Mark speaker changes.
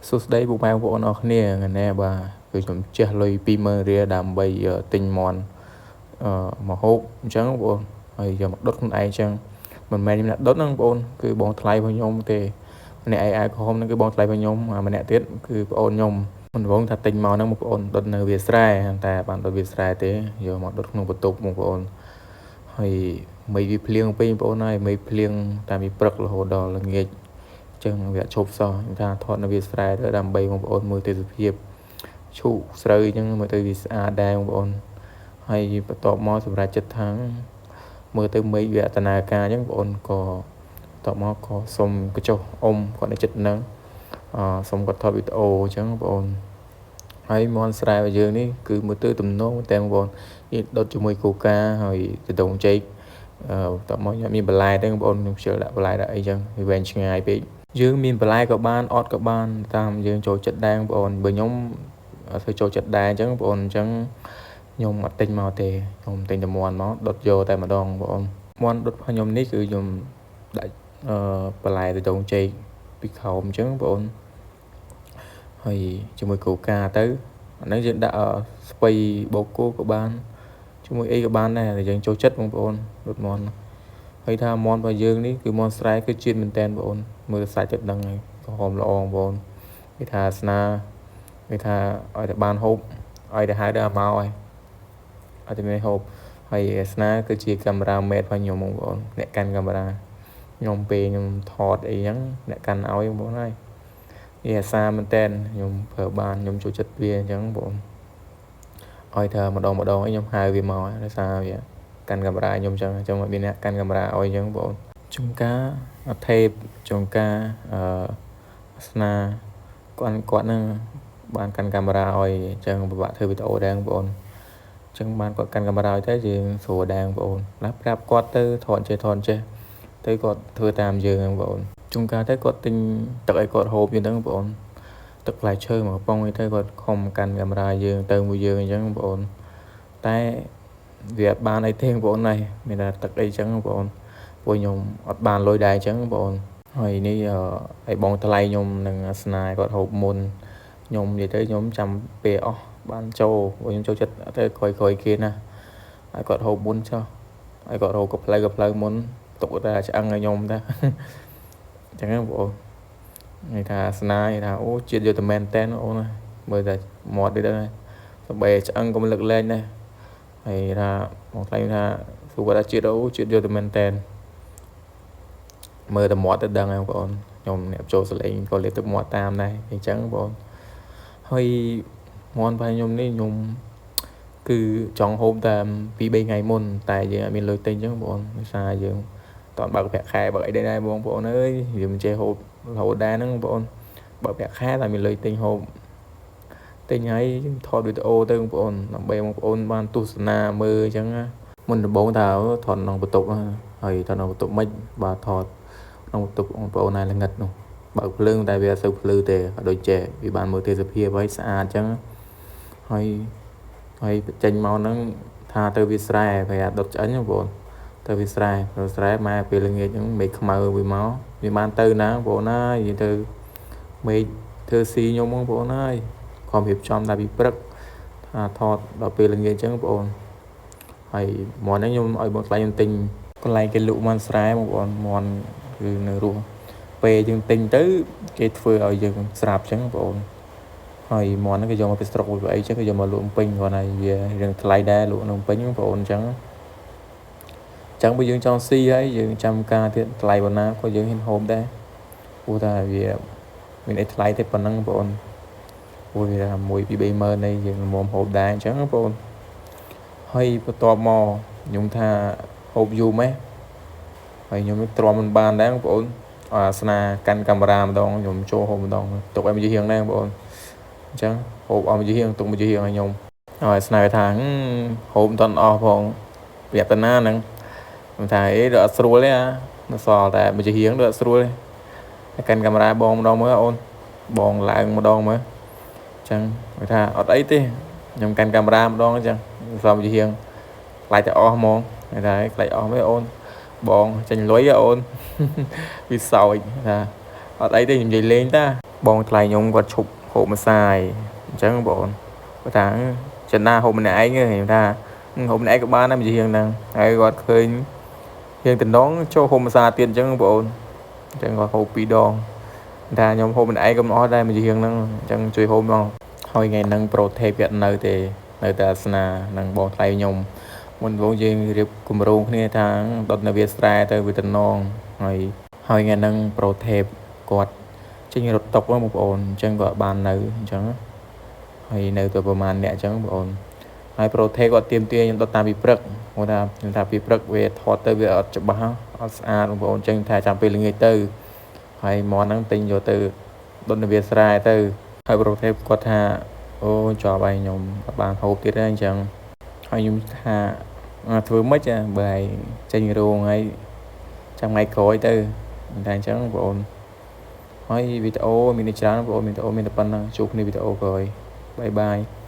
Speaker 1: សួស្តីពុកម៉ែបងប្អូនអរគ្នាថ្ងៃនេះបាទគឺខ្ញុំជះលុយ20000រៀលដើម្បីទិញមាន់អឺមកហូបអញ្ចឹងបងប្អូនហើយយកមកដុតខ្លួនឯងអញ្ចឹងមិនមែនខ្ញុំអ្នកដុតហ្នឹងបងប្អូនគឺបងថ្លៃរបស់ខ្ញុំទេម្នាក់ឯអាវក្រហមហ្នឹងគឺបងថ្លៃរបស់ខ្ញុំម្នាក់ទៀតគឺប្អូនខ្ញុំមុនដំបូងថាទិញមកហ្នឹងបងប្អូនដុតនៅវាលស្រែតែបានដុតវាលស្រែទេយកមកដុតក្នុងបន្ទប់បងប្អូនហើយមេឃវាភ្លៀងពេកបងប្អូនហើយមេឃភ្លៀងតាមពីព្រឹករហូតដល់ល្ងាចចឹងវាឈប់សោះថាថតនៅវាលស្រែទៅដើម្បីបងប្អូនមើលទេសភាពឈូកស្រូវអញ្ចឹងមើលទៅវាស្អាតដែរបងប្អូនហើយបន្ទាប់មកសម្រាប់ចិត្តថាមើលទៅមេឃវាអតនាការអញ្ចឹងបងប្អូនក៏បន្ទាប់មកក៏សុំកញ្ចុះអ៊ំគាត់នៅចិត្តហ្នឹងអសុំគាត់ថតវីដេអូអញ្ចឹងបងប្អូនហើយមាន់ស្រែរបស់យើងនេះគឺមើលទៅទំនងតែបងប្អូននេះដុតជាមួយកូកាហើយដដងចេកអឺបន្ទាប់មកខ្ញុំមានបន្លែទេបងប្អូនខ្ញុំខ្ជិលដាក់បន្លែដាក់អីចឹងវាវែងឆ្ងាយពេកយើងមានបន្លែក៏បានអត់ក៏បានតាមយើងចូលចិត្តដែរបងប្អូនបើខ្ញុំធ្វើចូលចិត្តដែរអញ្ចឹងបងប្អូនអញ្ចឹងខ្ញុំអត់ទិញមកទេខ្ញុំទិញតែមាន់មកដុតយកតែម្ដងបងប្អូនមាន់ដុតរបស់ខ្ញុំនេះគឺខ្ញុំដាក់អឺបន្លែដដងចេកពីក្រោមអញ្ចឹងបងប្អូនហើយជាមួយកូកាទៅអានេះយើងដាក់ស្ពៃបូកគោក៏បានជាមួយអីក៏បានដែរតែយើងចូលចិត្តបងប្អូនដុតមាន់ហើយថាមាន់របស់យើងនេះគឺមាន់ស្រែគឺជាតិមែនតើបងប្អូនមើលសាច់ទៅដឹងហើយក្រហមល្អបងប្អូនគេថាស្នាគេថាឲ្យតែបានហូបឲ្យតែហៅដល់មកហើយឲ្យតែមានហូបហើយស្នាគឺជាកាមេរ៉ាមេតរបស់ខ្ញុំបងប្អូនអ្នកកាន់កាមេរ៉ាខ្ញុំពេលខ្ញុំថតអីចឹងអ្នកកាន់ឲ្យបងប្អូនហើយវាអាសាមែនតើខ្ញុំប្រើបានខ្ញុំចូលចិត្តវាអញ្ចឹងបងប្អូនឲ្យថាម្ដងម្ដងអីខ្ញុំហៅវាមកដោយសារវាកាន់កាមេរ៉ាខ្ញុំអញ្ចឹងអញ្ចឹងមានអ្នកកាន់កាមេរ៉ាឲ្យអញ្ចឹងបងប្អូនចង្ការអថេបចង្ការអឺស្នាគាត់គាត់នឹងបានកាន់កាមេរ៉ាឲ្យអញ្ចឹងពិបាកធ្វើវីដេអូដែរបងប្អូនអញ្ចឹងបានគាត់កាន់កាមេរ៉ាឲ្យទៅយើងស្រួលដែរបងប្អូនណាប្រាប់គាត់ទៅថតចេះថតចេះទៅគាត់ធ្វើតាមយើងបងប្អូនជួនកាលទៅគាត់ទិញទឹកឲ្យគាត់ហូបយ៉ាងហ្នឹងបងប្អូនទឹកផ្លែឈើមួយកំប៉ុងអីទៅគាត់ខំកាន់កាមេរ៉ាយើងទៅមួយយើងអញ្ចឹងបងប្អូនតែវាអត់បានអីទេបងប្អូនហើយមានតែទឹកអីចឹងបងប្អូនពួកខ្ញុំអត់បានលុយដែរអញ្ចឹងបងប្អូនហើយនេះឲ្យបងថ្លៃខ្ញុំនឹងស្នាគាត់ហូបមុនខ្ញុំនិយាយទៅខ្ញុំចាំពេលអស់បានចូលព្រោះខ្ញុំចូលចិត្តទៅក្រោយក្រោយគេណាឲ្យគាត់ហូបមុនចុះឲ្យគាត់ហូបក៏ផ្លូវក៏ផ្លូវមុនទុកតែឆ្អឹងឲ្យខ្ញុំតាអញ្ចឹងបងប្អូននិយាយថាស្នានិយាយថាអូជាតិយកតែមែនតែនអូនមើលតែមាត់នេះទៅសំបីឆ្អឹងក៏មិនលឹកលែងដែរហើយថាបងថ្លៃថាសួរគាត់ថាជាតិអូជាតិយកតែមែនតែនមើលតែមាត់ទៅដឹងហើយបងប្អូនខ្ញុំអ្នកចូលសលេងក៏លេបទឹកមាត់តាមដែរអញ្ចឹងបងប្អូនហើយមាន់របស់ខ្ញុំនេះខ្ញុំគឺចង់ហូបតាម2 3ថ្ងៃមុនតែយើងអត់មានលុយទិញអញ្ចឹងបងប្អូនដោយសារយើងតន់បើកប្រាក់ខែបើកអីដែរបងប្អូនអើយវាមិនចេះហូបរហូតដែរហ្នឹងបងប្អូនបើកប្រាក់ខែតែមានលុយទិញហូបទិញហើយយើងថតវីដេអូទៅបងប្អូនដើម្បីបងប្អូនបានទស្សនាមើលអញ្ចឹងណាមុនដំបូងថាថតក្នុងបន្ទប់ហើយថតក្នុងបន្ទប់មិនបាទថតក្នុងបន្ទប់បងប្អូនណាល្ងិតនោះបើកភ្លើងតែវាអត់សូវភ្លឺទេអត់ដូចចេះវាបានមើលទេសភាពហើយស្អាតអញ្ចឹងហើយហើយចេញមកហ្នឹងថាទៅវាស្រែប្រហែលដុតឆ្អិនបងប្អូនទៅវាស្រែទៅស្រែម៉ែពេលល្ងាចហ្នឹងមេឃខ្មៅវាមកវាបានទៅណាបងប្អូនណានិយាយទៅមេឃធ្វើស៊ីខ្ញុំបងប្អូនហើយខំរៀបចំតែពីព្រឹកថាថតដល់ពេលល្ងាចអញ្ចឹងបងប្អូនហើយមាន់ហ្នឹងខ្ញុំឲ្យបងថ្លៃខ្ញុំទិញកន្លែងគេលក់មាន់ស្រែបងប្អូនមាន់គឺនៅរស់ពេលយើងទិញទៅគេធ្វើឲ្យយើងស្រាប់អញ្ចឹងបងប្អូនហើយមាន់ហ្នឹងគេយកមកពីស្រុកពីអីចឹងគេយកមកលក់ពេញគាត់ហើយវារឿងថ្លៃដែរលក់នៅពេញបងប្អូនអញ្ចឹងចឹងបើយើងចង់ស៊ីហើយយើងចាំការទៀតថ្លៃប៉ុណ្ណាក៏យើងហ៊ានហូបដែរព្រោះថាវាមានអីថ្លៃទេប៉ុណ្ណឹងបងប្អូនព្រោះវាថា1 2 3ម៉ឺនអីយើងល្មមហូបដែរអញ្ចឹងបងប្អូនហើយបន្ទាប់មកខ្ញុំថាហូបយូរម៉េះហើយខ្ញុំទ្រាំមិនបានដែរបងប្អូនអាស្នាកាន់កាមេរ៉ាម្ដងខ្ញុំចូលហូបម្ដងទុកឲ្យមួយជាហៀងដែរបងប្អូនអញ្ចឹងហូបអស់មួយជាហៀងទុកមួយជាហៀងឲ្យខ្ញុំហើយស្នាថាហូបមិនទាន់អស់ផងប្រាប់តាណាហ្នឹងខ្ញុំថាអីដល់អត់ស្រួលទេអានៅសល់តែមួយជាហៀងដល់អត់ស្រួលទេកាន់កាមេរ៉ាបងម្ដងមើលអូនបងឡើងម្ដងមើលអញ្ចឹងគេថាអត់អីទេខ្ញុំកាន់កាមេរ៉ាម្ដងអញ្ចឹងសល់មួយជាហៀងខ្លាចតែអស់ហ្មងគេថាខ្លាចអស់មើលអូនបងចេញលុយអូនវាសោចថា អត់អីទេខ្ញុំនិយាយលេងតាបងថ្លៃខ្ញុំគាត់ឈប់ហូបម្សាយអញ្ចឹងបងប្អូនគាត់ថាចិនណាហូបម្នាក់ឯងខ្ញុំថាហូបម្នាក់ឯងក៏បានដែរមួយជាងហ្នឹងហើយគាត់ឃើញរៀងតំណងចូលហូបម្សាទៀតអញ្ចឹងបងប្អូនអញ្ចឹងគាត់ហូបពីរដងថាខ្ញុំហូបម្នាក់ឯងក៏មិនអស់ដែរមួយជាងហ្នឹងអញ្ចឹងជួយហូបមកហើយថ្ងៃហ្នឹងប្រូថេបគេអត់នៅទេនៅតែអាសនានឹងបងថ្លៃខ្ញុំមុនដំបូងយើងរៀបគម្រោងគ្នាថាដុតនៅវាលស្រែទៅវាតំណងហើយហើយថ្ងៃហ្នឹងប្រូថេបគាត់ចេញរត់តុកបងប្អូនអញ្ចឹងគាត់បាននៅអញ្ចឹងហើយនៅទៅប្រហែលអ្នកអញ្ចឹងបងប្អូនហើយប្រូថេគាត់ទៀមទាខ្ញុំដុតតាមពីព្រឹកគាត់ថាខ្ញុំថាពីព្រឹកវាថតទៅវាអត់ច្បាស់អត់ស្អាតបងប្អូនអញ្ចឹងថាចាំពេលល្ងាចទៅហើយមាន់ហ្នឹងទិញយកទៅដុតនៅវាលស្រែទៅហើយប្រូថេបគាត់ថាអូជាប់ហើយខ្ញុំអត់បានហូបទៀតទេអញ្ចឹងហើយខ្ញុំថាធ្វើម៉េចបើឯងចេញរោងហើយចាំថ្ងៃក្រោយទៅតែអញ្ចឹងបងប្អូនហើយវីដេអូមានច្រើនបងប្អូនវីដេអូមានតែប៉ុណ្្នឹងជួបគ្នាវីដេអូក្រោយ bye bye.